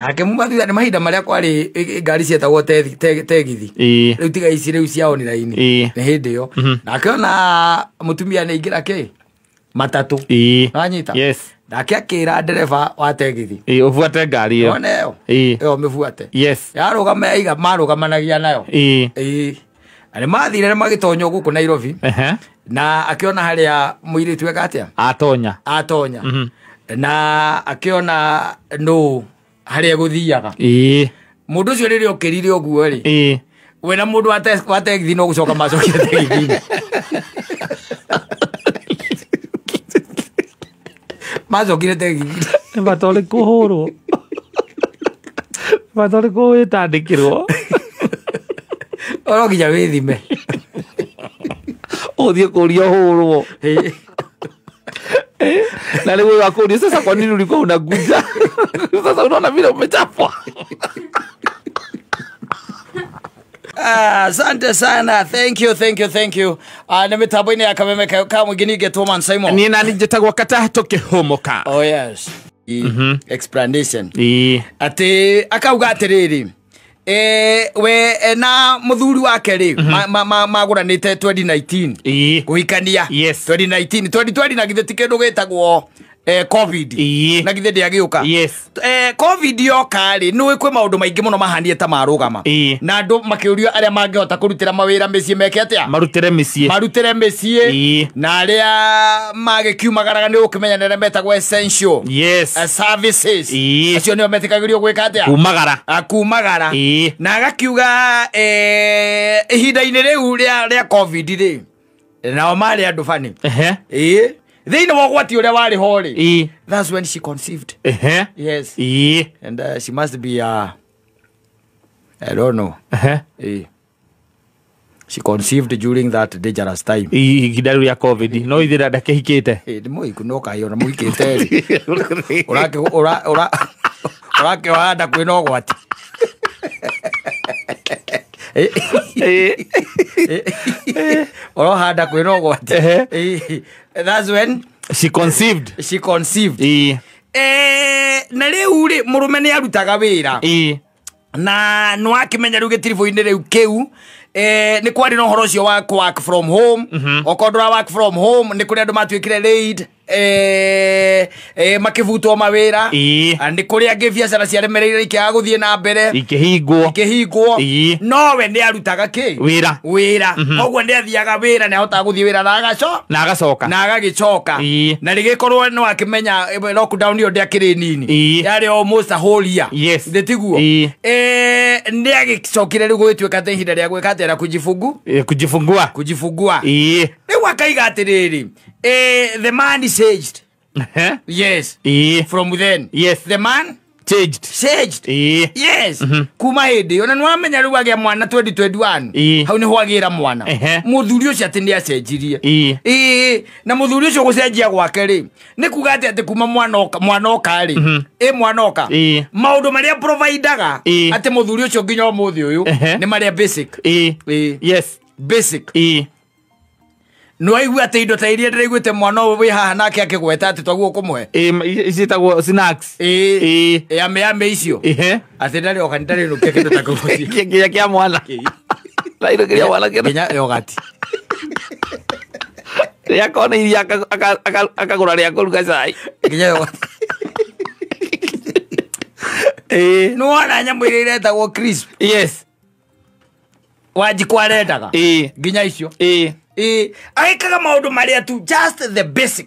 Akĩmuma thutha nĩ mahinda marĩa kwarĩ ngari cietagwo tegithi. Rĩu tiga ici rĩu cia online. Nĩ hĩndĩ ĩyo. Na akĩona mũtumia nĩ aingĩra kĩ? Matatũ. Wanyita? Yes. Nake akĩra ndereba wa tegithi. Ũbuate ngari ĩyo. One ĩyo. Ĩyo mĩbuate. Yes. Yarũgama yaiga marũgamanagia nayo. Na nĩ mathire magĩtonywo gũkũ Nairobi. Na akĩona harĩa mũirĩtu eka atĩa? Atonya. Atonya. Na akĩona nũ harĩa gũthiaga. Mũndũ ũcio rĩrĩa okĩrire ũguo rĩ. We na mũndũ wa tegithi no gũcoka macokire tegithi-inĩ. Macokire tegithi. Nĩ bata ũrĩkũ ũhũrwo? Bata ũrĩkũ wĩtandĩkĩrwo? Oro nginya wĩthime. Ũthiĩ kũria ũhũrwo. Na rĩu ũyũ akũria, sasa kwa nini ulikuwa unakuja? Sasa unaona vile umechapwa. Asante sana. Thank you, thank you, thank you. Nĩ mĩtambo-inĩ ya Kameme ka mũingĩ ningĩ Thomas Simon. Niĩ nani njĩtagwo Kata tũkĩhũmũka. Oh yes. Explanation. Atĩ akauga atĩrĩrĩ, we na mũthuri wake rĩ, magũranĩte 2019. Kũhikania. Yes. 2019. 2020 na githĩ ti kĩndũ gĩtagwo COVID. Na githĩ ndĩagĩũka. Yes. COVID yoka rĩ, nĩũĩ kwĩ maũndũ maingĩ mũno mahanie ta marũgama. Na andũ makĩũrio arĩa mangĩhota kũrutĩra mawĩra mĩciĩ meke atĩa? Marutĩre mĩciĩ. Marutĩre mĩciĩ. Na arĩa magĩkiumagaraga nĩ ũkĩmenya nĩ arĩa metagwo essential. Yes. Services. Acio nĩo metĩkagĩrio gwĩka atĩa? Kumagara. Kumagara. Na agakiuga, ihinda-inĩ rĩu rĩa COVID rĩ, nao marĩ andũ bani. Thĩinĩ wa ũgwati ũrĩa warĩ ho rĩ. That's when she conceived. Yes. And she must be, I don't know. She conceived during that dangerous time. Ihinda rĩu rĩa COVID. No ithira ndakĩhikĩte. Nĩ mũhiku no kaĩ ona mũhikĩte rĩ. Ũrakĩoha nda kwĩna ũgwati. Ũroha nda kwĩna ũgwati. That's when she conceived. She conceived. Na rĩu rĩ, mũrũme nĩ arutaga wĩra. Na nĩ wakĩmenya rĩu gĩtiribũ-inĩ rĩu kĩu, nĩ kwarĩ na ũhoro ũcio wa work from home. Okorwo ndũra work from home, nĩ kũrĩ andũ matuĩkire laid, makĩbutwo mawĩra. Na nĩ kũrĩ angĩ biacara ciaremereire ikĩaga gũthiĩ na mbere. Ikĩhingwo. Ikĩhingwo. No we nĩ arutaga kĩ? Wĩra. Wĩra. Koguo nĩ athiaga wĩra, nĩ ahotaga gũthiĩ wĩra na agacoka. Na agacoka. Na agagĩcoka. Na rĩgĩkorwo nĩ wakĩmenya, lockdown ĩyo ndĩakĩrĩ nini. Yarĩ almost a whole year. Yes. Nĩ tiguo? Nĩ agĩcokire rĩu gũgĩtuĩka atĩ ihinda rĩa gwĩka atĩ na kujifungu? Kujifungua. Kujifungua. Rĩu akaiga atĩrĩrĩ, the man is changed. Yes. From then. Yes. The man changed. Changed. Yes. Kuma hĩndĩ ĩyo, na nĩ wamenya rĩu agĩa mwana 2021. Hau nĩho agĩra mwana. Mũthuri ũcio atĩ nĩ acenjirie. Na mũthuri ũcio gũcenjia gwake rĩ, nĩ kuga atĩ kuma mwana oka, mwana oka rĩ. Mwana oka. Maũndũ marĩa providaga atĩ mũthuri ũcio nginya ũmũthĩ ũyũ, nĩ marĩa basic. Yes. Basic. Nĩ waigua atĩ indo ta iria ndĩraiguĩte mwana ũyũ wĩ haha nake akĩgweta atĩ twaguo kũmũhe. Icitagwo snacks. Ame ame icio. Atĩ ndarĩ oka, ndarĩ nũkia kĩndũ ta kĩu. Nginya kĩa mwana. Na indo kĩrĩa mwana kĩndũ. Nginya yogati. Rĩa kona iria akagũra rĩa kũruga cai. Nginya yogati. Nĩ wona nyamũ iria iretagwo crisp. Yes. Wanjikũ arendaga. Nginya icio. Agĩkaga maũndũ marĩa tu, just the basic.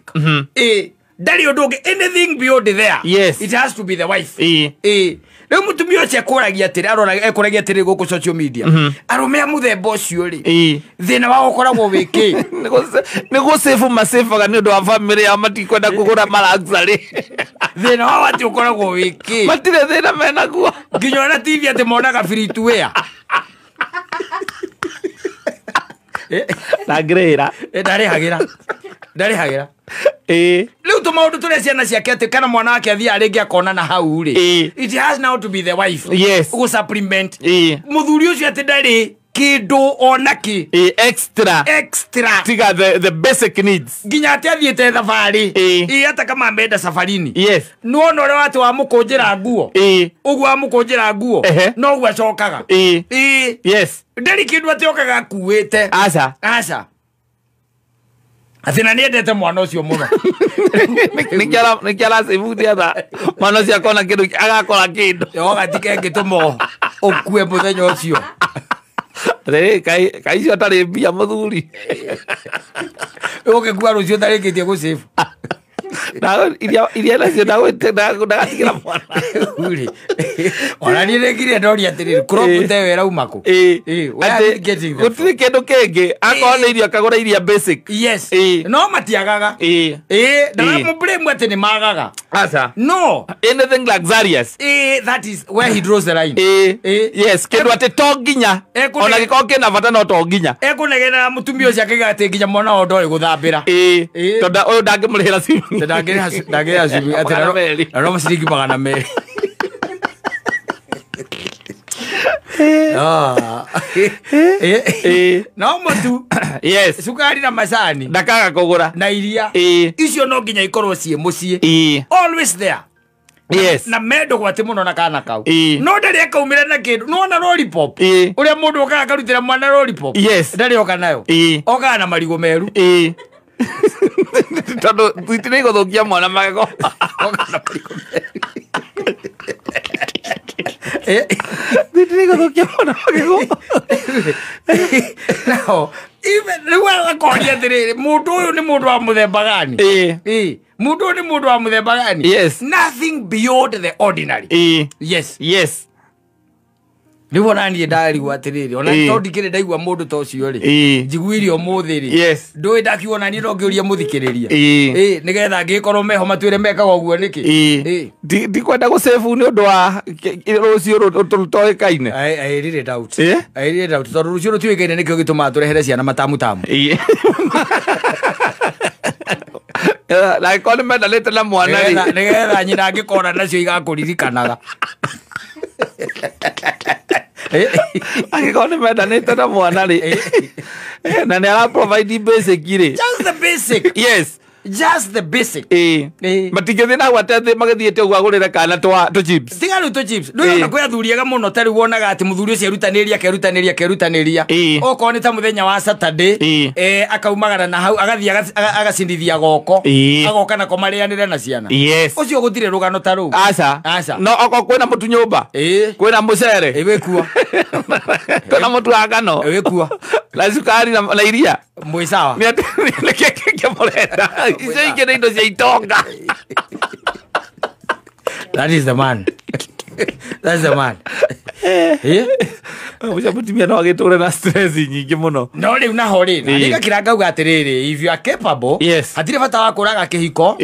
Ndarĩ ũndũ ũngĩ, anything beyond there. Yes. It has to be the wife. Rĩu mũtumia ũcio ekũragia atĩrĩ, arora, ekũragia atĩrĩ gũkũ social media. Arũme a mũthemba ũcio rĩ, thĩna wao ũkoragwo wĩ kĩ? Nĩ gũcĩbũ macĩbaga nĩ ũndũ wa bamĩrĩ yao, matikwenda kũgũra ma-luxury. Thĩna wao atĩ ũkoragwo wĩ kĩ? Matirĩ thĩna menaguo. Nginya ona TV atĩ monaga free to wear. Ndangĩrĩhĩra. Ndarĩhagĩra. Ndarĩhagĩra. Rĩu tũmaũndũ tũrĩa ciana ciake atĩ kana mwana wake athiaga rĩngĩ akona na hau rĩ. It has now to be the wife. Yes. Gũ supplement. Mũthuri ũcio atĩ ndarĩ Kindu ona ki extra extra tiga the basic needs nginya ati athiete thabari hata kama ameenda safarini. Yes. Nuona uria watu wa mukunjira nguo uguo wa mukunjira nguo no uguo acokaga. Yes. Ndari kindu ati okaga akuite. Aca. Aca. Athi na niendete mwana ucio muno. Nikiara save atha mwana ucio akona kindu agakora kindu. Yo gatike ngitumo ukue muthenya ucio. Rĩrĩ kai icio atarĩ mbia mũthuri. Ũgĩkua rũciũ ũtarĩkĩtie gũsave. Na iria nacio ndagatigĩra mwana. Ona niĩ nĩngire ndoria atĩrĩrĩ, crop ta ĩyo ĩrauma kũ? Gũtirĩ kĩndũ kĩngĩ akorwo nĩ irio akagũra iria basic. Yes. No matiagaga. Ndaramũblame atĩ nĩ magaga. Aca. No. Anything luxurious. That is where he draws the line. Yes, kĩndũ atĩ to nginya ona gĩkorwo kĩna bata no to nginya. Ekũnegena mũtumia ũcio akĩiga atĩ nginya mwana wao ndoĩ gũthambĩra. Tondũ ũyũ ndangĩmũrĩhĩra swimming. Ndangĩrĩha swimming atĩ na no ciringi 200. No mũtu. Yes. Cukari na macani. Ndakaga kũgũra. Na iria. Icio no nginya ikorwo ciĩ mũciĩ. Always there. Yes. Na mendo gwati muno na kana kau. No ndari akaumira na kindu. No na lollipop. Uria mundu okaga akarutira mwana lollipop. Yes. Ndari oka nayo. Okaga na marigo meru. Tondu thwiti iguthukia mwana magego. Oka na marigo meru. Thwiti iguthukia mwana magego. Now, even riu agakoria atiriri, mundu uyu ni mundu wa muthemba gani? Mundu uyu ni mundu wa muthemba gani? Yes. Nothing beyond the ordinary. Yes. Yes. Riu ona niĩ ndarigwo atĩrĩrĩ, ona to ndikĩrĩ ndaigua mũndũ ta ũcio rĩ, njiguire ũmũthĩ rĩ, Yes. ndũĩ ndakiuga ona niĩ no ngĩũrie mũthikĩrĩria. Nĩgetha angĩkorwo meho matwĩre mekaga ũguo nĩkĩ. Ndikwenda gũsave nĩ ũndũ wa rũciũ rũtoĩkaine. I really doubt. I really doubt. Tondũ rũciũ rũtiũĩkaine nĩkĩo gĩtũmaga tũrehere ciana matamu tamu. Na angĩkorwo nĩ mendanĩte na mwana rĩ, nĩgetha nyina angĩkona nacio igakũririkanaga. Angĩkorwo nĩ mendanĩte na mwana rĩ, na nĩ ara provide basic rĩ. Just the basic. Yes. Just the basic. Matingĩthiĩ na hau atĩ magĩthiĩte ũguo agũrĩre kana tũ chips. Tiga rĩu tũ chips. Ndũĩ ona kwĩ athuri ega mũno ta rĩu wonaga atĩ mũthuri ũcio erutanĩria akerutanĩria akerutanĩria. Okorwo nĩ ta mũthenya wa Saturday, akaumagara na hau agathiĩ agacindithia goko. Agoka nako marĩanĩre na ciana. Yes. Ũcio gũtirĩ rũgano ta rũu. Aca. Aca. No okorwo kwĩna mũtu nyũmba. Kwĩna mũcere. Wĩkuo. Kwĩna mũtu wa ngano. Wĩkuo. Na cukari na iria. Mwĩ sawa. Nĩ atĩ nĩkĩ kĩngĩ mũrenda? Icio ingĩ nĩ indo cia itonga. That is the man. That's the man. Ũcio mũtumia no agĩtũre na stress nyingĩ mũno. No rĩu naho rĩ, na nĩgakĩra ngauga atĩrĩrĩ, if you are capable, Yes. hatirĩ bata wa kũraga kĩhiko,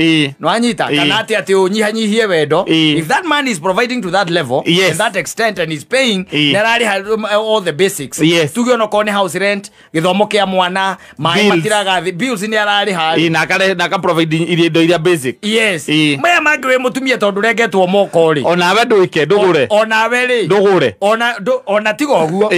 nĩwanyita, kana atĩ atĩ ũnyihanyihie wendo. If that man is providing to that level, Yes. and that extent and is paying, nĩararĩha all the basics. Yes. Tuge onokorwo nĩ house rent, gĩthomo kĩa mwana, maĩ matiraga thĩ, bills nĩararĩha. Na aka provide indo iria basic. Yes. Maya mangĩ wĩ mũtumia tondũ ũrengetwo moko rĩ. Onawe ndwĩke, ndũgũre. Onawe rĩ. Ndũgũre. Ona tiga ũguo.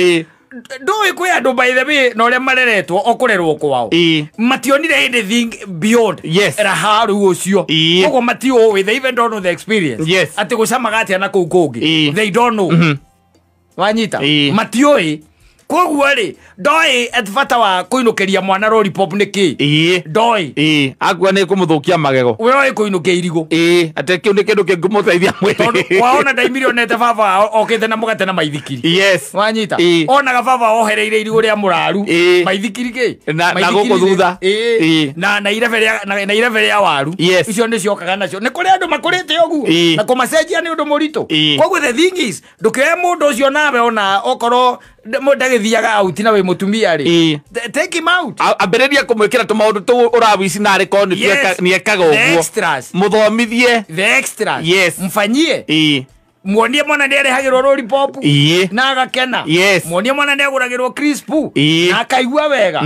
Ndũĩ kwĩ andũ by the way na ũrĩa mareretwo o kũrerwo kwao. Mationire anything beyond Yes. raha rĩu ũcio. Koguo matiũĩ, they even don't know the experience. Yes. Atĩ gũcamaga atĩa na kũu kũngĩ. They don't know. Wanyita? Matiũĩ. Koguo rĩ, ndoĩ atĩ bata wa kũinũkĩria mwana lollipop nĩ kĩ. Ndoĩ. Akua nĩ kũmũthũkia magego. We oĩ kũinũkia irigũ. Atĩ kĩu nĩ kĩndũ kĩngĩmũteithia mwĩrĩ. Tondũ waona ndaimire onete baba okĩte na mũgate na maithikiri. Yes. Wanyita? Onaga baba ohereire irigũ rĩa mũraru. Maithikiri kĩ? Na gũkũ thutha. Na irebe rĩa waru. Yes. Icio nĩciokaga nacio. Nĩ kũrĩ andũ makũrĩte ũguo. Na kũmacenjia nĩ ũndũ mũritũ. Koguo the thing is, ndũkĩoe mũndũ ũcio nawe ona okorwo ndagĩthiaga out na wĩ mũtumia rĩ. Take him out. Ambĩrĩria kũmwĩkĩra tũmaũndũ tũu ũrawici narĩ korwo nĩekaga ũguo. Extras. Mũthomithie. The extras. Yes. Mfanyie. Muonie mwana nĩarehagĩrwo lollipop. Na agakena. Yes. Muonie mwana nĩagũragĩrwo crisp. Na akaigua wega.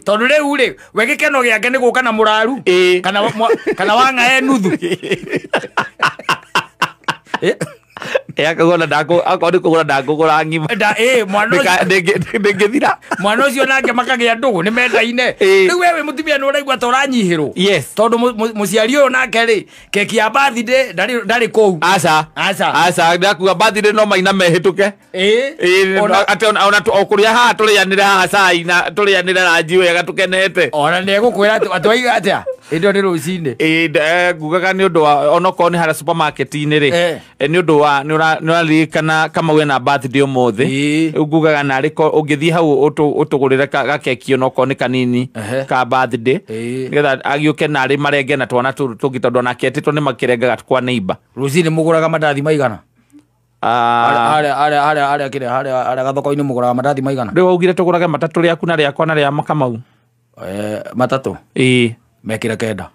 Tondũ rĩu rĩ, we gĩkeno gĩake nĩ gũka na mũraru. Kana wang'ae nuthu. Akauga akorwo nĩ kũgũra ndangũgũra ng'ima. Mwana ndĩngĩthira. Mwana ũcio nake makagĩa ndũgũ nĩ mendaine. Rĩu we wĩ mũtumia nĩ ũraigua ta ũranyihĩrwo. Yes. Tondũ mũciari ũyũ nake rĩ, keki ya birthday ndarĩ kũu. Aca. Aca. Aca, ndakuga birthday no maina mehĩtũke. Atĩ ona o kũrĩa haha tũrĩanĩre haha cai na tũrĩanĩre ranji wega tũkenete. Ona nĩ egũkwĩra atĩ waiga atĩa? Hĩndĩ ĩyo nĩ rũcinĩ. Ngugaga nĩ ũndũ wa onokorwo nĩ harĩa supermarket-inĩ rĩ, nĩ ũndũ wa nĩ ũraririkana Kamau ena birthday ũmũthĩ. Rĩu ngugaga narĩ ũngĩthiĩ hau ũtũgũrĩre gakeki onokorwo nĩ kanini ka birthday, nĩgetha agĩũke narĩ marenge na twana tũtũ tũngĩ tondũ onake etĩtwo nĩ makĩrengaga kwa neighbor. Rũcinĩ mũgũraga mandathi maigana? Harĩa kĩrĩa, harĩa gathoko-inĩ mũgũraga mandathi maigana? Rĩu waugire tũgũrage matatũ rĩaku na rĩakwa na rĩa Kamau. Matatũ? Ĩĩ. Mekĩre 9.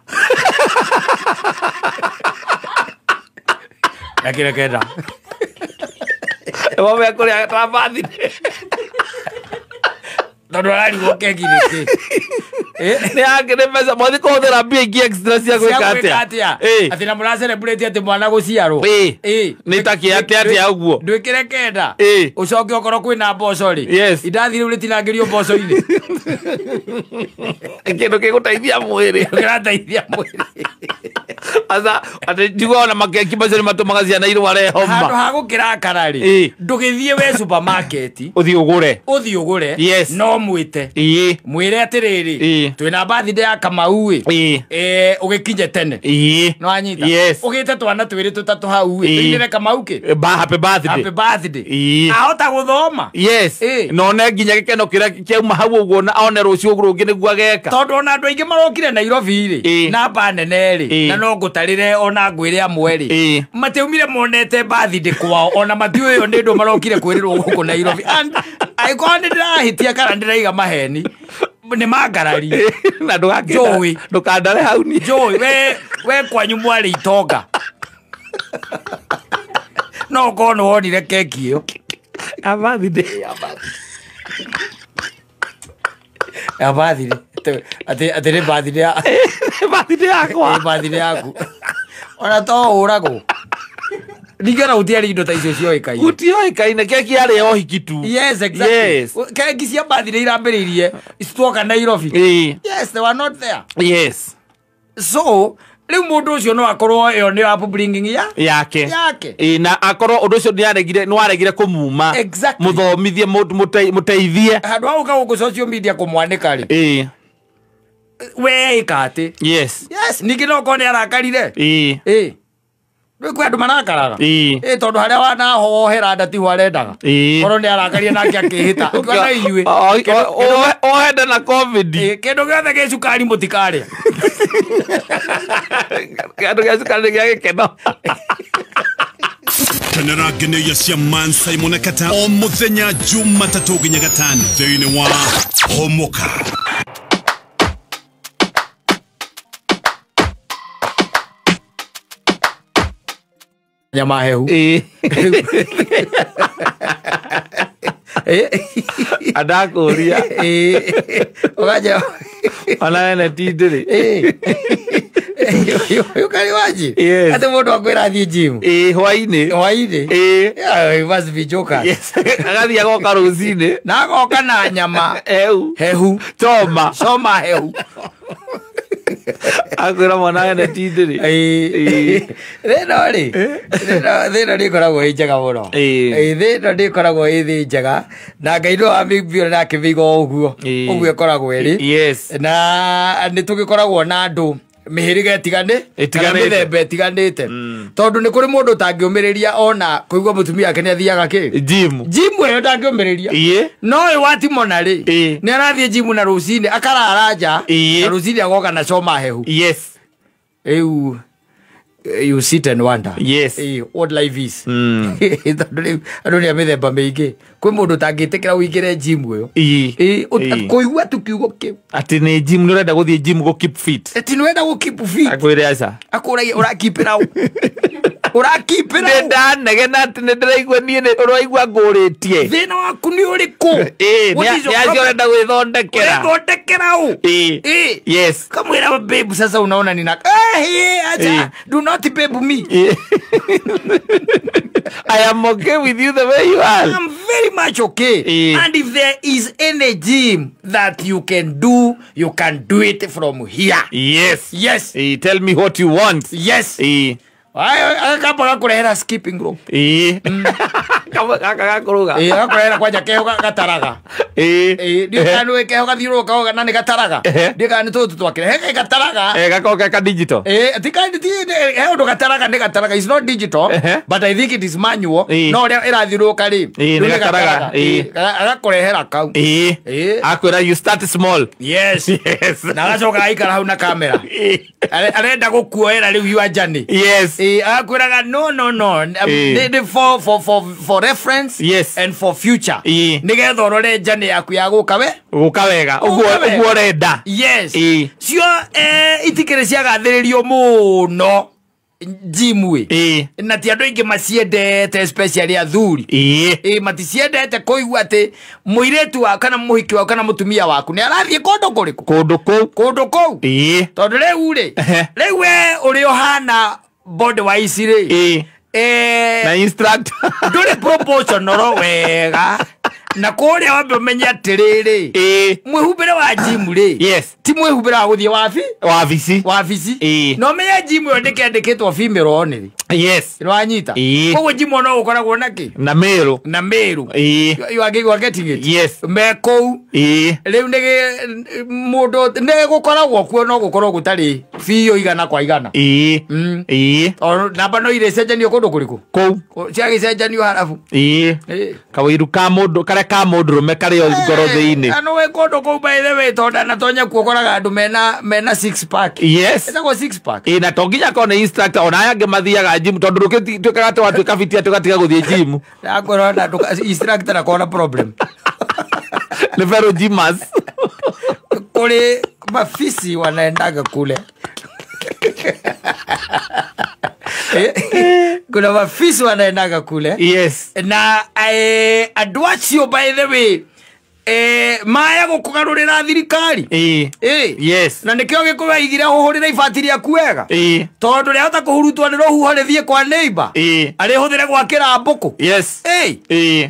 Mekĩre 9. Nĩmo mekũrĩa ta birthday. Tondũ ararigwo keki nĩkĩ? Nĩ akĩrĩ mbeca, mwathi kũhũthĩra mbia ingĩ extra cia gwĩka atĩa? Atĩ na mũra celebrate atĩ mwana gũciarwo. Nĩ ta kĩ atĩa atĩa ũguo? Ndwĩkĩre 9. Ũcoke okorwo kwĩna mboco rĩ. Yes. Indathi rĩu rĩtinangĩrio mboco-inĩ. Kĩndũ gĩgũteithia mwĩrĩ. Kĩrateithia mwĩrĩ. Aca, atĩ njiguaga ona makeki macio nĩ matũmaga ciana irware homa. Handũ ha gũkĩrakara rĩ, ndũgĩthiĩ we supermarket. Ũthiĩ ũgũre. Ũthiĩ ũgũre. Yes. No mwĩte. Mwĩre atĩrĩrĩ, twĩna birthday ya Kamau ĩ. Ũgĩkinye tene. No anyita. Yes. Ũgĩte twana twĩrĩ tũtatũ hau ĩ. Tũinĩre Kamau kĩ? Happy birthday. Happy birthday. Ahota gũthoma. Yes. Na one nginya gĩkeno kĩrĩa kĩauma hau ũguo na one rũciũ rũngĩ nĩguo ageka. Tondũ ona andũ aingĩ marokire Nairobi rĩ, namba nene rĩ, na no ngũtarĩre ona ngwĩre amwe rĩ, matiaumire monete birthday kwao, ona matiũĩ ĩyo nĩ ũndũ marokire kwĩrĩrwo gũkũ Nairobi. And angĩkorwo nĩ ndĩrahĩtia kana ndĩraiga maheni, nĩ mangarari. Na ndũkandare hau niĩ. Njũĩ, we kwanyu mwarĩ itonga. No ũkorwo nĩ wonire keki ĩyo. Ya birthday. Ya birthday. Atĩ nĩ birthday ya birthday yakwa. Nĩ birthday yaku. Ona to ũragwo. Ningĩ ona gũtiarĩ indo ta icio cioĩkaine. Gũtioĩkaine, keki yarĩ ya ũhiki tu. Yes, exactly. Yes. Keki cia birthday irambĩrĩirie cituoka Nairobi. Yes, they were not there. Yes. So, rĩu mũndũ ũcio no akorwo ĩyo nĩ upbringing ya yake. Yake. Na akorwo ũndũ ũcio nĩ waregire kũmuma. Exactly. Mũthomithie, mũteithie. Handũ ha gũka gũkũ social media kũmwanĩka rĩ. We ĩka atĩ. Yes. Yes, ningĩ no okorwo nĩ arakarire. Rĩu kwĩ andũ marakaraga. Tondũ harĩa wanahohera nda tiho arendaga. Korwo nĩ arakaria nake akĩhĩta. Ũkiona inyuĩ. Ohenda na COVID. Kĩndũ gĩothe gĩ cukari mũtikarĩa. Kĩndũ gĩa cukari nĩ gĩa gĩkeno. Kenera ngeneia cia Man Simon Kata o mũthenya Jumatatũ nginya Gatano thĩinĩ wa Homoka. Nyama hehu. Andakũria. Ũkanja. Ona ene tindĩrĩ. Ũkarĩ wanji? Yes. Atĩ mũndũ akwĩra athiĩ gym. Hwaĩ-inĩ. Hwaĩ-inĩ. Yeah, you must be joker. Yes. Agathiĩ agoka rũcinĩ. Na agoka na nyama. Hehu. Hehu. Choma. Choma hehu. Akwĩra mwana ene tindĩrĩ. Thĩna rĩ, thĩna ndĩkoragwo ĩ njega mũno. Thĩna ndĩkoragwo ĩ thĩ njega na Ngai no amĩmbire na akĩmĩiga o ũguo. Ũguo ĩkoragwo ĩrĩ. Yes. Na nĩ tũgĩkoragwo na andũ mĩhĩrĩga ĩtiganĩte kana mĩthemba ĩtiganĩte. Tondũ nĩ kũrĩ mũndũ ũtangĩũmĩrĩria ona kũigua mũtumia wake nĩ athiaga kĩ? Gym. Gym ĩyo ndangĩũmĩrĩria. No ũyũ wa Timona rĩ, nĩ arathiĩ gym na rũcinĩ akarara nja na rũcinĩ agoka na coma hehu. Yes. Rĩu you sit and wonder. Yes. What life is. Tondũ rĩu andũ nĩ a mĩthemba mĩingĩ. Kwĩ mũndũ ũtangĩtĩkĩra ũingĩre gym ĩyo. Kũigua tu kiugo kĩu. Atĩ nĩ gym, nĩ ũrenda gũthiĩ gym gũ keep fit. Atĩ nĩ ũrenda gũ keep fit. Akwĩre aca. Akũragia ũrakipĩra ũ. Ũrakipĩra Nĩ ndanegena atĩ nĩ ndĩraigua niĩ nĩ ũraigua ngũrĩtie. Thĩna waku nĩ ũrĩkũ? Nĩ acio ũrenda gwĩthondekera. Ũrethondekera ũ? Yes. Kamwĩra babe, sasa unaona nina acha, do not babe me. I am okay with you the way you are. I'm very much okay. And if there is any gym that you can do, you can do it from here. Yes. Yes. Tell me what you want. Yes. Agakamba gakurehera skipping rope. Gakakũrũga. Gakurehera kwanja keho gataraga. Ndiũ kana nĩ keho gathiũrũrũkaga na nĩ gataraga. Ndiũ kana nĩ tũtũ twakĩre. He gataraga. Gakorwo ke ka digital. Ti he ũndũ gataraga nĩ gataraga. It's not digital, but I think it is manual. No ũrĩa ĩrathiũrũrũka rĩ. Nĩ gataraga. Agakũrehera kau. Akwĩra you start small. Yes. Yes. Na agacoka agaikara hau na kamera. Arenda gũkuoera rĩu your journey. Yes. Akwĩraga no no no. For reference. Yes. And for future. Nĩgetha ũrore journey yaku ya gũka we. Gũka wega. Ũguo ũrenda. Yes. Cio itikĩrĩ ciagathĩrĩrio mũno gym ĩ. Na ti andũ aingĩ maciendete, especially athuri. Maticiendete kũigua atĩ mũirĩtu waku kana mũhiki waku kana mũtumia waku nĩ arathiĩ kũndũ kũrĩkũ? Kũndũ kũu. Kũndũ kũu. Tondũ rĩu rĩ, rĩu we ũrĩa ũhana body wise rĩ. Na instructor. Ndũrĩ proportional wega. Na kũrĩa wambe ũmenye atĩrĩrĩ, mwĩhumbĩre wa gym rĩ, Yes. ti mwĩhumbĩre wa gũthiĩ wabici. Wabici. Na ũmenye gym ĩyo ndĩkĩandĩkĩtwo female only. Yes. Nĩwanyita? Koguo gym no gũkoragwo na kĩ? Na male. Na male. You are getting it? Yes. Me kũu. Rĩu nĩ mũndũ nĩ gũkoragwo kuo no gũkorwo gũtarĩ biũ igana kwa igana. Namba no irĩcenjanio kũndũ kũrĩkũ? Kũu. Ciagĩcenjanio harabu. Kawĩru ka mũndũ karĩa ka mũndũrũme karĩ o ngoro thĩinĩ. Na nĩwe kũndũ kũu by the way tondũ ndanatonya kuo ũkoraga andũ mena six pack. Yes. Ĩtagwo six pack. Na to nginya akorwo nĩ instructor ona aya angĩ mathiaga gym tondũ ndũgĩtuĩkaga atĩ watuĩka fiti atĩ ũgatiga gũthiĩ gym. Ndakwĩra ona instructor ndakorwo na problem. Nĩ fellow gymmers. Kũrĩ mafisi wanaendaga kule. Kuna mafisi wanaendaga kule. Yes. Na andũ acio by the way maya gũkũgarũrĩra thirikari. Yes. Na nĩkĩo Gĩkũyũ aigire hũhũrĩra ibati rĩaku wega. Tondũ rĩahota kũhurutwo nĩ rũhuho rĩthiĩ kwa neighbor. Arĩhũthĩre gwakĩra mbũkũ. Yes.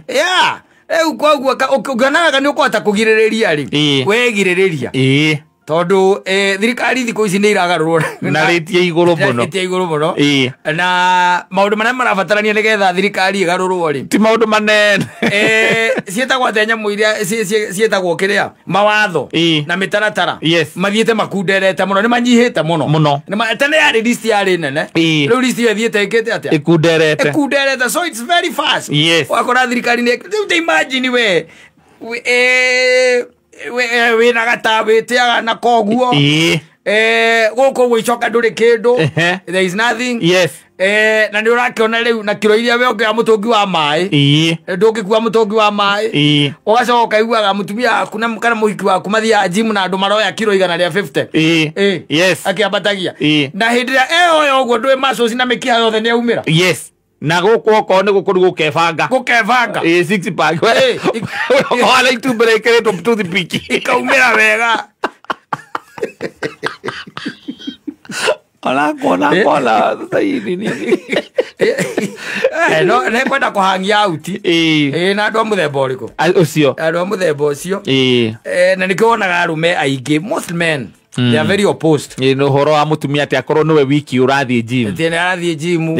Yeah. Rĩu koguo ũngĩonaga nĩ ũkũhota kũgirĩrĩria rĩ, wegirĩrĩria. Tondũ thirikari thikũ ici nĩ iragarũrwo na rĩtie igũrũ mũno. Rĩtie igũrũ mũno. Na maũndũ marĩa marabatarania nĩgetha thirikari ĩgarũrwo rĩ, ti maũndũ manene. Ciĩtagwo atĩa nyamũ iria ciĩtagwo kĩrĩa mawatho na mĩtaratara. Yes. Mathiĩte makunderete mũno, nĩ manyihĩte mũno mũno. Tene yarĩ list yarĩ nene, rĩu list ĩyo ĩthiĩte ĩkĩte atĩa? Ĩkunderete. Ĩkunderete, so it's very fast. Yes. Wakora thirikari nĩ rĩu ta imagine we wĩna gatawĩtĩaga na koguo gũkũ gwĩcoka ndũrĩ kĩndũ. There is nothing. Yes. Na nĩ ũrakĩona rĩu na kiro iria we ũngĩoya mũtũngi wa maĩ, ndũngĩkua mũtũngi wa maĩ. Ũgacoka ũkaiguaga mũtumia waku na kana mũhiki waku mathiaga gym na andũ maroya kiro 150. Yes. Akĩambatagia. Na hĩndĩ ĩrĩa eyoya ũguo ndũĩ muscles na mĩkiha yothe nĩ yaumĩra. Yes. Na gũkũ okorwo nĩ gũkũ gũkebanga. Gũkebanga. Six pack. Ũkona itumbĩ rĩkĩrĩtwo toothpick. Ikaumĩra wega. Ona kona sasa hii nini. No nĩ kwenda kũhangia out. Na andũ a mũthemba ũrĩkũ? Ũcio. Andũ a mũthemba ũcio. Na nĩkĩo wonaga arũme aingĩ, most men, they are very opposed. Nĩ ũhoro wa mũtumia atĩ akorwo nĩwe wiki ũrathiĩ gym. Atĩ nĩ arathiĩ gym.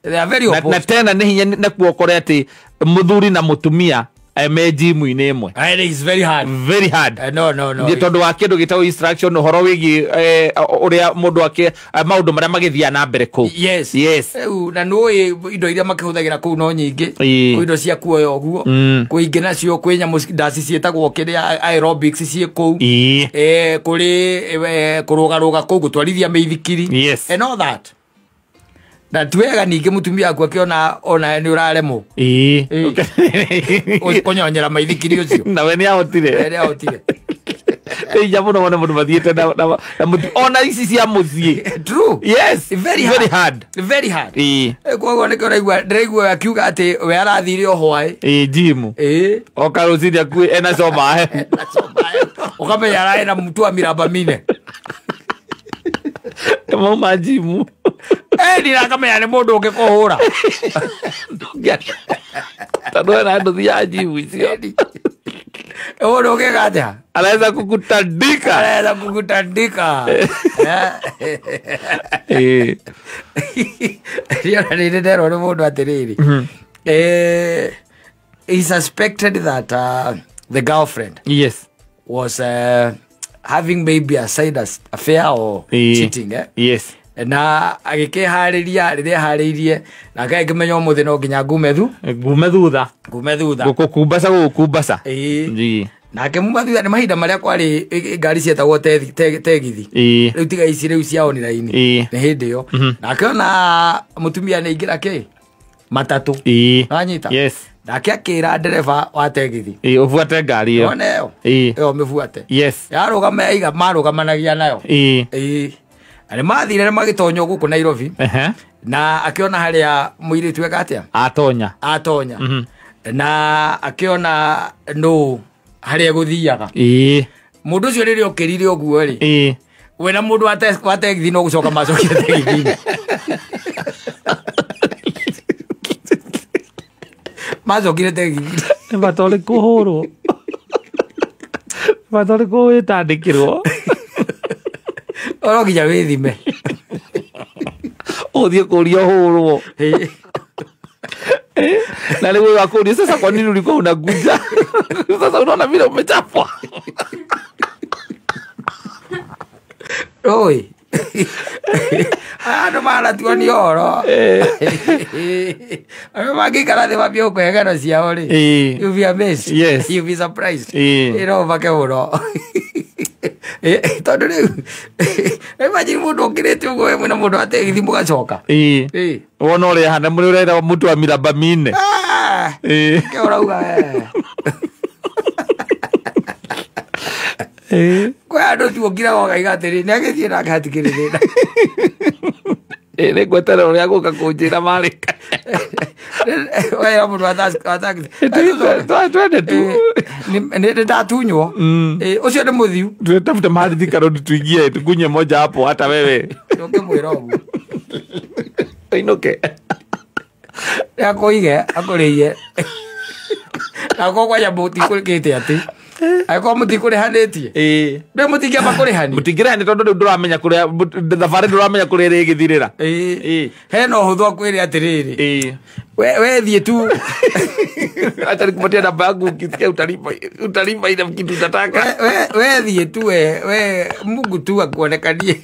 They are very opposed. Na tena nĩ hinya nakuo ũkore atĩ mũthuri na mũtumia me gym-inĩ ĩmwe. It is very hard. Very hard. No no no. Nĩ tondũ wa kĩndũ gĩtagwo instruction ũhoro wĩgiĩ ũrĩa mũndũ ake maũndũ marĩa magĩthiaga na mbere kũu. Yes. Yes. Na nĩũĩ indo iria makĩhũthagĩra kũu no nyingĩ. Kwĩ indo cia kuoya ũguo. Kwĩ ingĩ nacio kwĩ nyamũ ndaci ciĩtagwo kĩrĩa aerobics ciĩ kũu. Kũrĩ kũrũgarũga kũu gũtwarithia mĩithikiri. Yes. And all that. Na tiwega ningĩ mũtumia waku akĩona ona nĩ ũraremwo. Kũnyonyera maithikiri ũcio. Nawe nĩ ahotire. Nĩ ahotire. Nĩ hinya mũno wone mũndũ mathiĩte na ona ici cia mũciĩ. True. Yes. Very very hard. Hard. Very hard. Ĩĩ. Koguo nĩkĩo ũraigua ndĩraigua akiuga atĩ we arathire o hwaĩ. Ĩĩ gym. Ĩĩ. Oka rũcinĩ akuĩ ena coma hehu. Ũkamenya ararĩ na mtu wa miraba mine. Mauma gym. Ndirakamenya nĩ mũndũ ũngĩkũhũra. Tondũ ena nduthi ya gym icio. Mũndũ ũngĩka atĩa? Anaweza kukutandika. Anaweza kukutandika. Eh. Riona nĩ nderwo nĩ mũndũ atĩrĩrĩ. He suspected that the girlfriend yes was having maybe a side affair or cheating, eh? Yes. Na agĩkĩharĩria rĩrĩa harĩirie na akĩmenya ũmũthĩ no nginya ngume thutha gũkũkumbaca gũgũkumbaca. Ĩĩ. Nake muma thutha nĩ mahinda marĩa kwarĩ ngari cietagwo tegithi. Rĩu tiga ici rĩu cia online. Nĩ hĩndĩ ĩyo. Nake ona mũtumia nĩ aingĩra kĩ matatũ. Wanyita? Yes. Nake akĩra ndereba wa tegithi. Ĩĩ ũbuate ngari ĩyo. One ĩyo. Ĩyo mĩbuate. Yes. Yarũgama aiga marũgamanagia nayo. Ĩĩ. Na nĩ mathire na magĩtonywo gũkũ Nairobi. Na akĩona harĩa mũirĩtu eka atĩa? Atonya. Na akĩona nũ harĩa gũthiaga. Ĩĩ. Mũndũ ũcio rĩrĩa okĩrire ũguo rĩ. Ĩĩ. We na mũndũ wa tegithi no gũcoka macokire tegithi-inĩ. Macokire tegithi-inĩ. Nĩ bata ũrĩkũ ũhũrwo? Bata ũrĩkũ wĩtandĩkĩrwo? Oro nginya wĩthime. Ũthiĩ kũria ũhũrwo. Na rĩu wakũria sasa kwa nini ulikuwa unakuja? Sasa unaona vile umechapwa. Oi. Andũ maratuo nĩ ũhoro. Andũ mangĩikara thĩ mambie gũkũhe ng'ano ciao rĩ. You'll be amazed. Yes. You'll be surprised. No ũmake mũno. Tondũ rĩu imagine mũndũ ũkĩrĩte ũguo we mwĩna mũndũ wa tegithi mũgacoka. Ĩĩ. Wona ũrĩa ahana mũrĩ ũrera mũtu wa miraba mine. Ĩĩ. Kĩ ũrauga we? Kwĩ andũ tu ũkiraga ũkaiga atĩrĩ nĩ agĩthiĩ nake hatikĩrĩ thĩna. Nĩ ngweterera ũrĩa agũka kũnjĩra marĩka. Wera mũndũ wa taxi. Twende tu. Nĩ ndatunywo. Ũcio nĩ mũthiu. Tutafute mahali Thika Road tuingie tukunye moja hapo hata wewe. Ũkĩmwĩra ũguo. Tuinuke. Akũige akũrĩie. Na koguo kwanja mũtikũrĩkĩte atĩ. Angĩkorwo mũtikũrĩhanĩtie. Ĩĩ. Rĩu mũtingĩamba kũrĩhania. Mũtingĩrĩhania tondũ rĩu ndũramenya kũrĩa thabarĩ ndũramenya kũrĩa ĩrĩgĩthirĩra. Ĩĩ. Hena ũhũthũ akwĩre atĩrĩrĩ. Ĩĩ. We thiĩ tu. Acha nikupatie namba yangu ukisikia utalipa ile kitu utataka. We thiĩ tu we Mungu tu akuonekanie.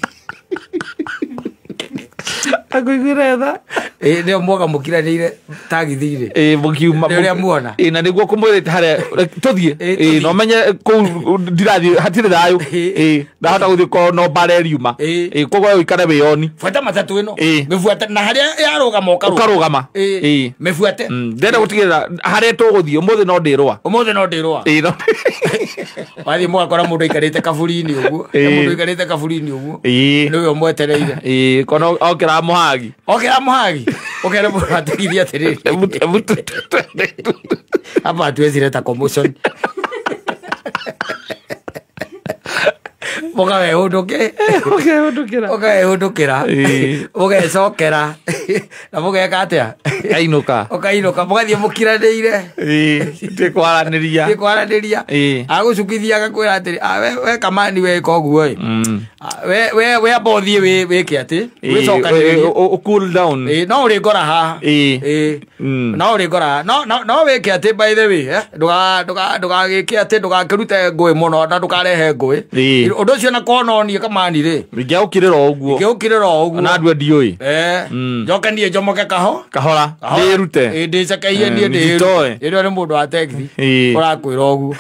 Akuiguire tha. Ĩĩ nĩo mwoka mũkiranĩire tagithi-inĩ. Ĩĩ mũkiuma. Nĩ ũrĩa muona. Ĩĩ na nĩguo kũmwĩrĩte harĩa tũthiĩ. Ĩĩ no menye kũu ndirathiĩ hatirĩ thayũ. Ĩĩ ndahota gũthiĩ korwo no mbara ĩriuma. Ĩĩ koguo ũikare wĩyoni. Buata matatũ ĩno. Ĩĩ. Mĩbuate na harĩa yarũgama ũkarũgama. Ĩĩ. Mĩbuate. Ndĩrenda gũtigĩrĩra harĩa tũgũthiĩ ũmũthĩ no ndĩrũa. Ũmũthĩ no ndĩrũa. Ĩĩ no. Wathiĩ mũgakora mũndũ aikarĩte kaburi-inĩ ũguo. Mũndũ aikarĩte kaburi-inĩ ũguo. Ĩĩ. Nĩwe ũmwetereire. Ĩĩ kono okĩra mũhagi. Okĩra mũhagi. Ũkera mũndũ ategithia atĩrĩrĩ. Hapa hatuwezi leta commotion. Mũkawehũndũke. Mũkehũndũkĩra. Ũkehũndũkĩra. Mũgecokera. Na mũgeka atĩa? Kainũka. Ũkainũka. Mũgathiĩ mũkiranĩire. Ĩĩ. Tĩkwaranĩria. Tĩkwaranĩria. Agũcukithia agakwĩra atĩrĩ, we kamani weka ũguo ĩ. We amba ũthiĩ wĩke atĩ. Wĩcokanĩrĩrie. Cool down. Ĩĩ no ũrĩngora haha. Ĩĩ. Ĩĩ. No ũrĩngora. No wĩke atĩ by the way, ndũgagĩke atĩ ndũgakĩrute ngũĩ mũno na ndũkarehe ngũĩ. Ũndũ ũcio na kononie kamani rĩ. Ingĩaũkĩrĩra o ũguo. Ingĩaũkĩrĩra o ũguo. Na andũ ndiũĩ. Njoke niĩ njomoke Kahora. Ndĩrute. Ĩĩ ndĩcekeiye niĩ ndĩrute. Ĩrĩa nĩ mũndũ wa tegithi. Ũrakwĩra ũguo.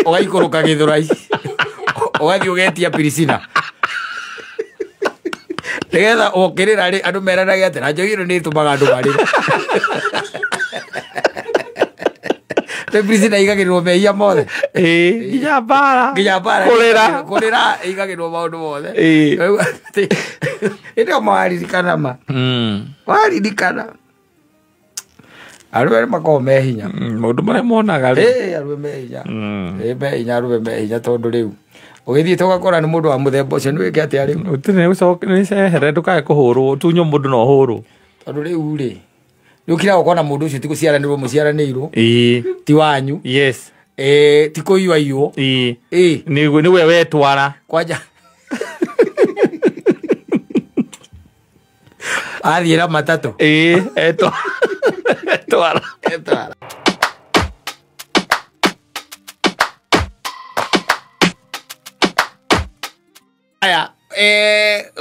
Ũgaikũrũka Gĩthũrai. Ũgathiĩ ũgetia Pirisina. Nĩgetha wokĩrĩra rĩ andũ meranage atĩ na njohi ĩno nĩ ĩtũmaga andũ marĩre. Rä prisoner igagä rwo mehia mothe. Nginya mbara. Nginya mbara. Kũrĩra. Kũrĩra igagä rwo maå ndå mothe. Ä ndä mawaririkana ma. Waririkana. Arũme makoragwo me hinya. Maũndũ marĩa monaga rĩ. Arũme me hinya. Me hinya, arũme me hinya tondũ rĩu ũgĩthiĩ ũgakora nĩ mũndũ wa mũthemba ũcio nĩ wĩke atĩa rĩu? Ũtirĩ nĩ cehere ndũkae kũhũrwo, tunywo mũndũ no ũhũrwo. Tondũ rĩu rĩ nĩ ũkiraga ũkona mũndũ ũcio ti gũciaranĩrwo mũciaranĩirwo. Ti wanyu. Yes. Ti kũiywo aiywo. Nĩwe wetwara. Kwanja. Athiĩ na matatũ. Etwara. Etwara. Aya,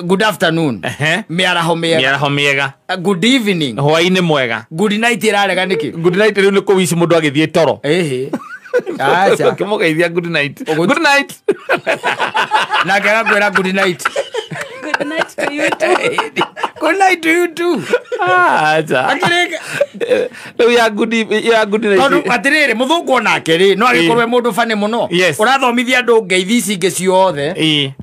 good afternoon. Mĩaraho mĩega. Mĩaraho mĩega. Good evening. Hwaĩ-inĩ mwega. Good night ĩrarega nĩkĩ? Good night rĩu nĩ kũwici mũndũ agĩthiĩ toro. Acha. Ũkĩmũgeithia good night. Good night. Nake agakwĩra good night. Good night to you too. Good night to you too. Acha. Akĩrĩka. Rĩu ya good ya good night. Tondũ atĩrĩrĩ mũthũngũ onake rĩ no agĩkorwo e mũndũ bani mũno. Ũrathomithia andũ ngeithi ici ingĩ ciothe.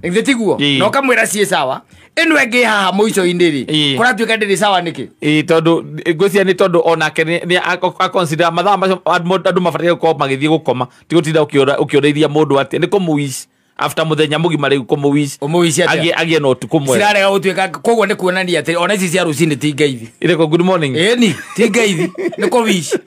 Githĩ tiguo? Na ũkamwĩra ciĩ sawa. Ĩno ĩngĩ haha mũico-inĩ rĩ kũratuĩka ndĩrĩ sawa nĩkĩ? Tondũ ngwĩciria nĩ tondũ onake nĩ aconsider mathaa macio andũ mabataire gũkorwo magĩthiĩ gũkoma ti gũtinda ũkĩũrĩria mũndũ atĩ nĩ kũmũwish after mũthenya mũgima rĩu kũmũwish ũmũwish atĩa agie na ũtukũ mwega. Cirarega gũtuĩka koguo nĩ kuonania atĩ ona ici cia rũcinĩ ti ngeithi. Irĩkũ good morning? Ĩni ti ngeithi nĩ kũwish.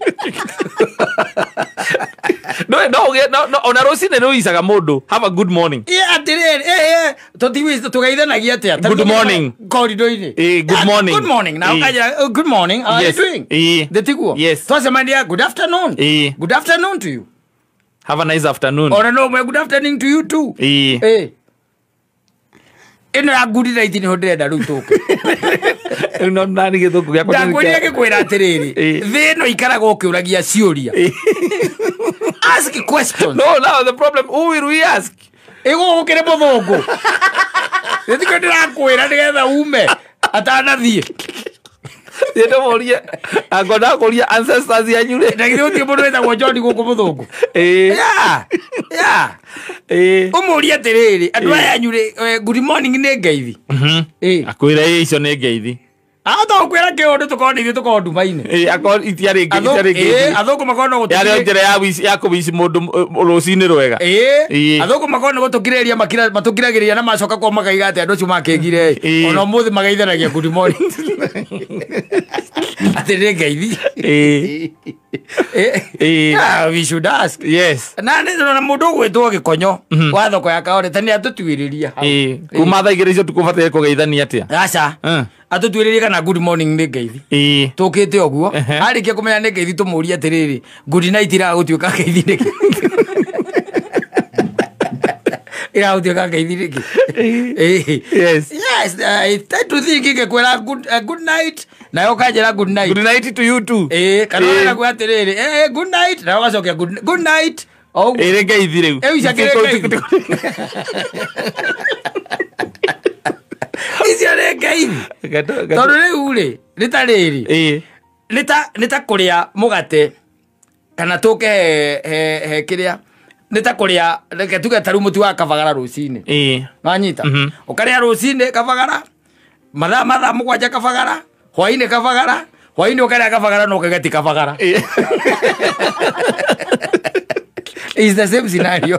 No no ona rũcinĩ nĩ ũicaga mũndũ have a good morning. Atĩrĩrĩ tũtiwish tũgeithanagia atĩa? Good morning. Corridor-inĩ. Good morning. Good morning. Na ũkanjĩra good morning, how are you doing? Thĩ tiguo? Twacemania good afternoon. Good afternoon to you. Have a nice afternoon. Ona no good afternoon to you too. Ĩno ya good night nĩho ndĩrenda rĩu tũke. No nani gĩthũngũ gĩakwa ndakwĩrire ngĩkwĩra atĩrĩrĩ thĩ ĩno ikaraga ũkĩũragia ciũria. Ask questions. No, now the problem, who will we ask? Ĩgũgũ kĩrĩ mũthũngũ. Gĩtikũ ndĩrakwĩra nĩgetha ume atanathiĩ. Ndĩmũrie angona kũria ancestors yanyu rĩ. Na githĩ gũtirĩ mũndũ wĩtagwo John gũkũ mũthũngũ? Yeah. Yeah. Ũmũrie atĩrĩrĩ andũ aya anyu rĩ good morning nĩ ngeithi. Akwĩra icio nĩ ngeithi. Ahota gũkwĩra kĩũndũ tũkorwo nĩ ithuĩ tũkorwo nduma-inĩ. Akorwo itiarĩ ngeithi. Athũngũ makorwo no gũtũkirĩria. Yarĩ njĩra ya kũwici mũndũ rũcinĩ rwega. Athũngũ makorwo nĩ gũtũkirĩrĩria matũkiragĩrĩria na macoka kwao makaiga atĩ andũ acio makĩngire ona ũmũthĩ mageithanagia good morning. Atĩ nĩ ngeithi. We should ask. Yes. Na nĩ mũndũ ũgwĩtwo Gĩkonyo wa thoko ya Kaore ta nĩ atũtuĩrĩria. Kuma thaa igĩrĩ icio tũkũbataire kũgeithania atĩa? Aca. Atũtuĩrĩrie kana good morning nĩ ngeithi. Tũkĩte ũguo arĩkia kũmenya nĩ ngeithi tũmũrie atĩrĩrĩ good night iraga gũtuĩka ngeithi nĩkĩ? Iraga gũtuĩka ngeithi nĩkĩ? Yes. Yes, I try to think ingĩkwĩra good night nayo ũkanjĩra good night. Good night to you too. Kana ũgakwĩra atĩrĩrĩ good night nayo ũgacokia good night. Ĩrĩ ngeithi rĩu. Ĩu icakĩrĩ ngeithi. Icio nĩ ngeithi. Tondũ rĩu rĩ nĩ ta rĩrĩ nĩ ta kũrĩa mũgate kana tũke he kĩrĩa nĩ ta kũrĩa reke tuge ta rĩu mũtu wa kabagara rũcinĩ. Wanyita? Ũkarĩa rũcinĩ kabagara mathaa mũgwanja kabagara hwaĩ-inĩ kabagara hwaĩ-inĩ ũkarĩa kabagara na ũkaiga ti kabagara. It's the same scenario.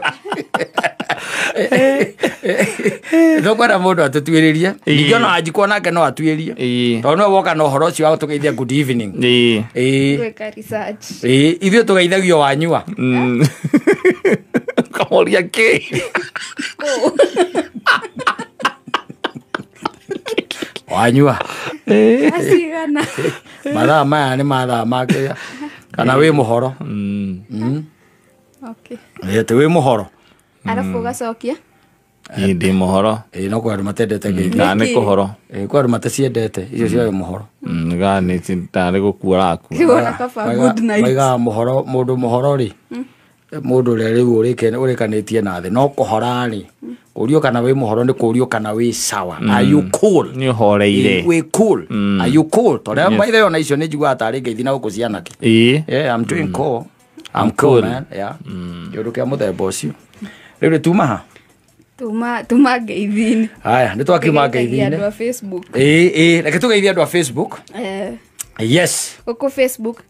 Thũkwenda mũndũ atũtuĩrĩrie ningĩ ona Wanjikũ nake no atuĩrie tondũ nĩwe woka na ũhoro ũcio wa gũtũgeithia good evening. Gwĩka research. Ithuĩ tũgeithagio wanyua. Ũkamũria kĩ? Wanyua. Acigana. Mathaa maya nĩ mathaa ma kĩrĩa kana wĩ mũhoro. Okay. Atĩ wĩ mũhoro. Arabu ũgacokia? Ndĩ mũhoro. No kwĩ andũ matendete ngeithi. Kana nĩ kũhoro. Kwĩ andũ mataciendete icio cia wĩ mũhoro. Kana nĩ tarĩ gũkua ũrakua. Maigaga mũhoro mũndũ mũhoro rĩ mũndũ ũrĩa rĩu ũrĩkanĩtie na thĩ no kũhora rĩ kũrio kana wĩ mũhoro nĩ kũrio kana wĩ sawa. Are you cool? Nĩ ũhoreire. Wĩ cool. Are you cool? Tondũ by the way ona icio nĩ njiguaga tarĩ ngeithi na gũkũ cianake. Yeah, I'm doing cool. I'm cool, man. Yeah. Kĩũndũ kĩa mũthemba ũcio. Rĩu nĩ tuma ha? Tuma ngeithini. Haya, nĩ twakiuma ngeithini. Andũ a Facebook. Ĩĩ, reke tũgeithie andũ a Facebook. Yes. Gũkũ Facebook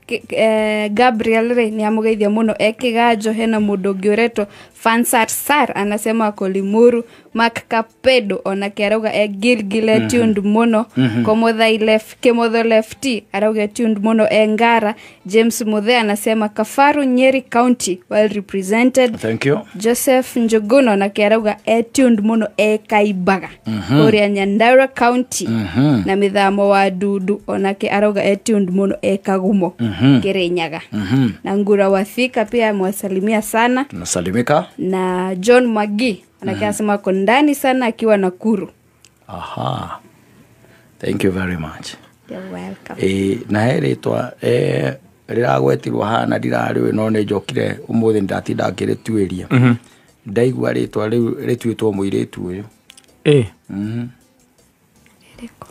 Gabriel rĩ nĩ amũgeithia mũno e Kĩganjo. Hena mũndũ ũngĩ ũretwo Fansar Sar anasema ako Limuru. Mark Kapedo onake arauga e Gilgil tuned mũno. Komothai left Kemotho lefty arauga tuned mũno e Ngara. James Muthe anasema Kafaru Nyeri County well represented. Thank you. Joseph Njogono onake arauga e tuned mũno e Kaibaga Kuria Nyandarua County. Na mithamo wa Dudu onake arauga e tuned mũno e Kagumo Kirinyaga. Na Ngura wa Thika pia amwasalimia sana. Tunasalimika. Na John Magi anasema ako ndani sana akiwa Nakuru. Aha. Thank you very much. You're welcome. Na he rĩtwa rĩragwetirwo haha ndirarĩũĩ no nĩ njokire ũmũthĩ ndatinda ngĩrĩtuĩria. Ndaigua rĩtwa rĩu rĩtuĩtwo mũirĩtu ũyũ.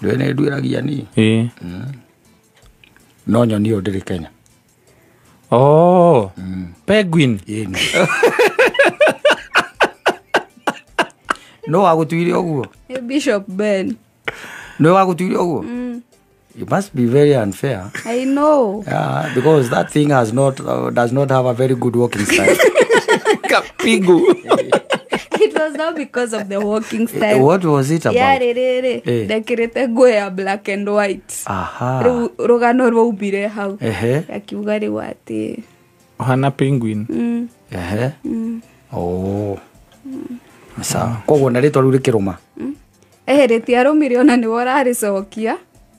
Rĩu nĩ nduĩragia niĩ. No nyoni ĩyo ndĩrĩ Kenya. Oh. Penguin. No agũtuire ũguo? Bishop Ben. No agũtuire ũguo? You must be very unfair. I know. Yeah, because that thing has not does not have a very good walking style. Kapigu. It was not because of the walking style. What was it about? Yeah, re. Ndekĩrĩte nguo ya black and white. Aha. Rĩu rũgano rwaumire hau. Akiuga rĩu atĩ Ohana penguin. Oh. Sawa. Koguo na rĩtwa rĩu rĩkĩrũma. Rĩtiarũmire ona nĩwe ũrarĩcokia.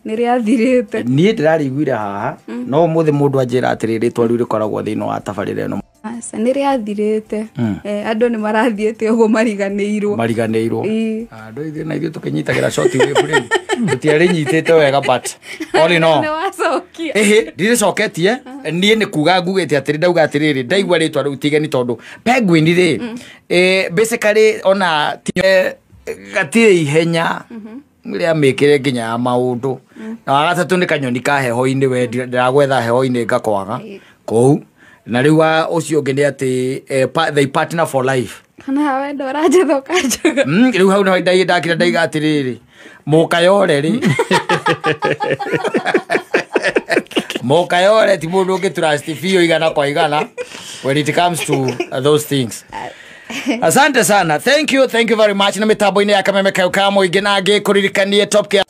Nĩ rĩathirĩte. Niĩ ndĩrarĩiguire haha no ũmũthĩ mũndũ anjĩra atĩrĩ rĩtwa rĩu rĩkoragwo thĩinĩ wa tabarĩra ĩno. Aca nĩ rĩathirĩte. Andũ nĩ marathiĩte ũguo mariganĩirwo. Mariganĩirwo. Andũ ithuĩ na ithuĩ tũkĩnyitagĩra short wave rĩu. Tũtiarĩnyitĩte wega but all in all. Nĩ wacokia. Ndirĩcoketie. Niĩ nĩ kuga ngugĩte atĩrĩ ndauga atĩrĩrĩ ndaigua rĩtwa rĩu tigeni tondũ penguin rĩ basically ona gatirĩ ihenya rĩa mĩkĩre nginya ya maũndũ. Na wa gatatũ nĩ kanyoni ka heho-inĩ we ndĩragwetha heho-inĩ ngakwaga kũu. Na rĩu ũcio ũngĩ nĩ atĩ they partner for life. Kana we ndũranjetha ũkanjaga. Rĩu hau nĩho ndakira ndaiga atĩrĩrĩ mũkayore rĩ. Mũkayore ti mũndũ ũngĩ trust biũ igana kwa igana when it comes to those things. Asante sana. Thank you very much. Na mitambo-inĩ ya Kameme Kayũ ka Mũingĩ na ngĩkũririkanie Top Care.